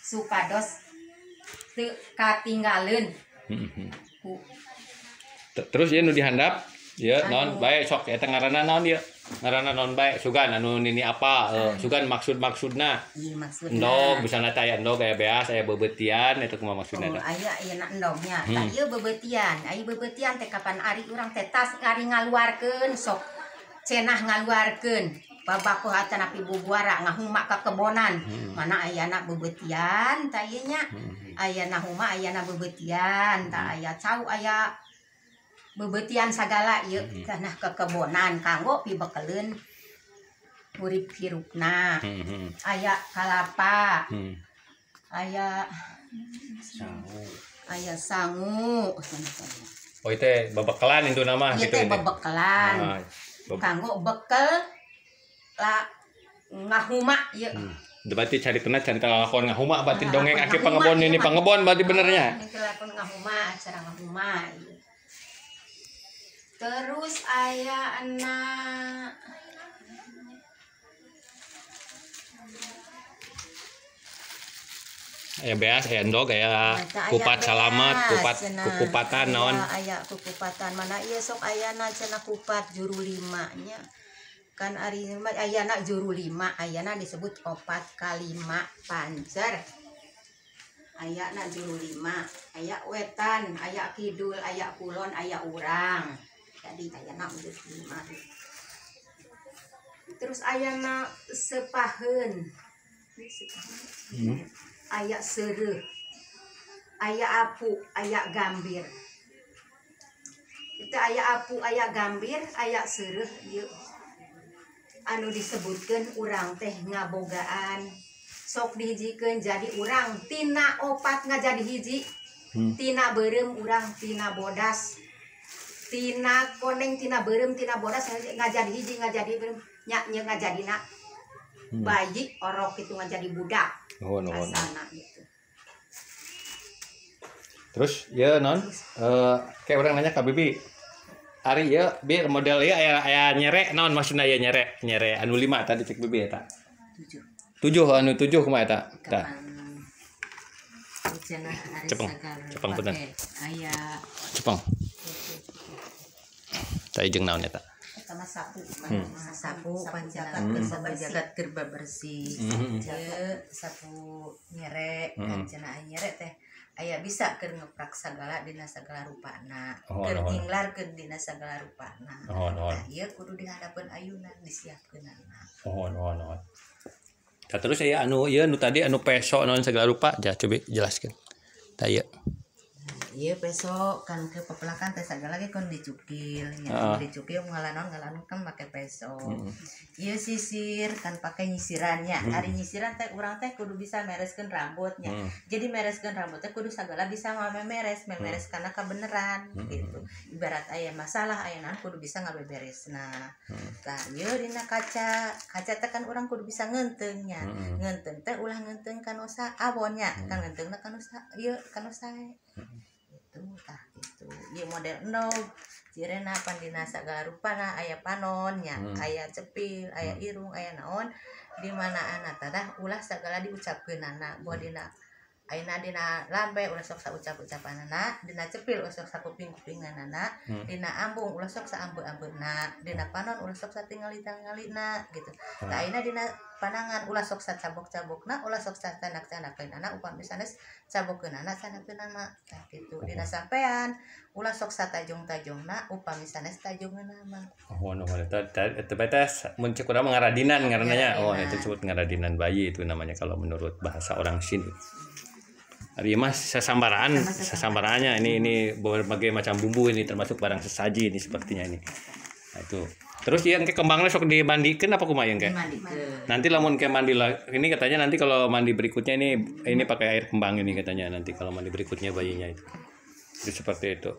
Supados teu katinggaleun. Ku Terus ieu nu dihandap ieu naon bae sok eta ngaranna naon ieu? Ngaranna naon bae sugan anu nini apa sugan maksud-maksudna. Ieu maksudna. Endog misalna teh aya endog aya beas aya beubeutian eta kumaha maksudna Oh, eta? aya ayeuna endognya. Tah ieu beubeutian. Aya beubeutian teh kapan ari urang teh tas ari ngaluarkeun sok cenah ngaluarkeun. Babakoh atanapi bubuara ngahuma ka kebonan. Mana ayana beubeutian tah ieu nya. Ayana huma ayana beubeutian tah aya cau aya beubeutian sagala ieu tanah kekebonan kanggo pibekeleun urip hirupna. Aya kalapa. Aya aya sangu. Oh itu bebekelan itu nama Ieu gitu teh ini. Bebekelan. Ah, Kanggo bekel la ngahuma ieu. Berarti caritana carita lalakon ngahuma berarti dongeng Lalakon aki ngahuma, pangebon ieu ini mah. Pangebon berarti benernya. Ini lalakon ngahuma, acara ngahuma ieu. Terus aya anak Aya beas, aya endog, aya Nah, kupat aya salamet, beas, kupat cenah. kukupatan naon. Aya kukupatan mana ieu sok ayana cenah kupat juru lima nya. Kan ari mah ayana juru lima, ayana disebut opat kalima pancer. Ayana juru lima, aya wetan, aya kidul, aya kulon, aya urang. Jadi ayana juru lima. Terus ayana sepaheun. Ini sepaheun. Aya seureuh, aya apu, aya gambir. Itu aya apu, aya gambir, aya seureuh ieu. Anu disebutkeun urang teh ngabogaan. Sok dihijikeun jadi urang tina opat ngajadi hiji. Tina beureum urang tina bodas. Tina koneng tina beureum tina bodas ngajadi hiji ngajadi beureum nya nya ngajadina. Bayi orok itu ngajadi budak. Nuhun, nuhun. Asana gitu. Terus ya non, kayak orang nanya ke Bibi. Ari ya, bi model ya aya aya nyere naon maksudna ya nyere nyere anu 5 tadi cek Bibi eta. 7. 7 anu 7 kumaha eta? Tah. Kapan cenah ari Cepeng, sagar cepeng punten. pake aya Cepeng. Tah jeung naon eta? Eta mah sapu, sapu panjagat sapu jagat keur bersih. Ieu sapu nyere kan cenah aya nyere teh aya bisa keur ngeprak sagala dina sagala rupana. Oh, Keur oh. nyinglarkeun dina sagala rupana. Oh, oh. Tah ieu kudu dihadapeun ayunan disiapkeunana. Oh, oh, oh. Tah terus aya anu ieu anu tadi anu peso naon segala rupa, ja coba jelaskeun. Tah ieu. Ieu peso kan ke pepelakan teh sagala ge kun dicukil nya. Dicukil ngalanon ngalanon kan make peso. Ieu sisir kan pake nyisirannya. Ari nyisiran teh urang teh kudu bisa mereskeun rambutnya. Jadi mereskeun rambut teh kudu sagala bisa ngamemeres, memeres kana kabeneran gitu. Ibarat aya masalah aya naon kudu bisa ngabeberesna. Tah ieu dina kaca, kaca teh kan urang kudu bisa ngeunteung nya. Ngeunteung teh ulah ngeunteung kana usaha awonnya, kan ngeunteungna kana usaha ieu kana sae. Gitu tah gitu. Ieu model endog cirena pandina sagala rupana aya panon nya, aya cepil, aya irung, aya naon di mana anak tadah ulah sagala diucapkeunana boh dina ayeuna dina lambe ulah sok saucap-ucapanana, dina cepil ulah sok sakuping-kupinganana, dina ambung ulah sok saambeung-ambeungna, dina panon ulah sok satingali-tingalina gitu. Tah ayeuna dina panangan ulah sok sacabok-cabokna, ulah sok sacanak-canakeunana upami sanes cabokeunana canakeunana tah kitu. Dina sampean ulah sok satajong-tajongna upami sanes tajongeunna mah. Oh, no, eta eta teh mun cek urang mah ngaradinan ngaranna nya. Oh, itu disebut ngaradinan bayi itu namanya kalau menurut bahasa orang sini. Ari mah sasambaraan, sasambaraannya ini berbagai macam bumbu ini termasuk barang sesaji ini sepertinya ini. Nah, itu. Terus yang ke kembangnya sok dimandikeun apa kumaha yang kayak? Dimandikeun. Nanti lamun ke mandi ini katanya nanti kalau mandi berikutnya ini pakai air kembang ini katanya nanti kalau mandi berikutnya bayinya itu. Jadi seperti itu.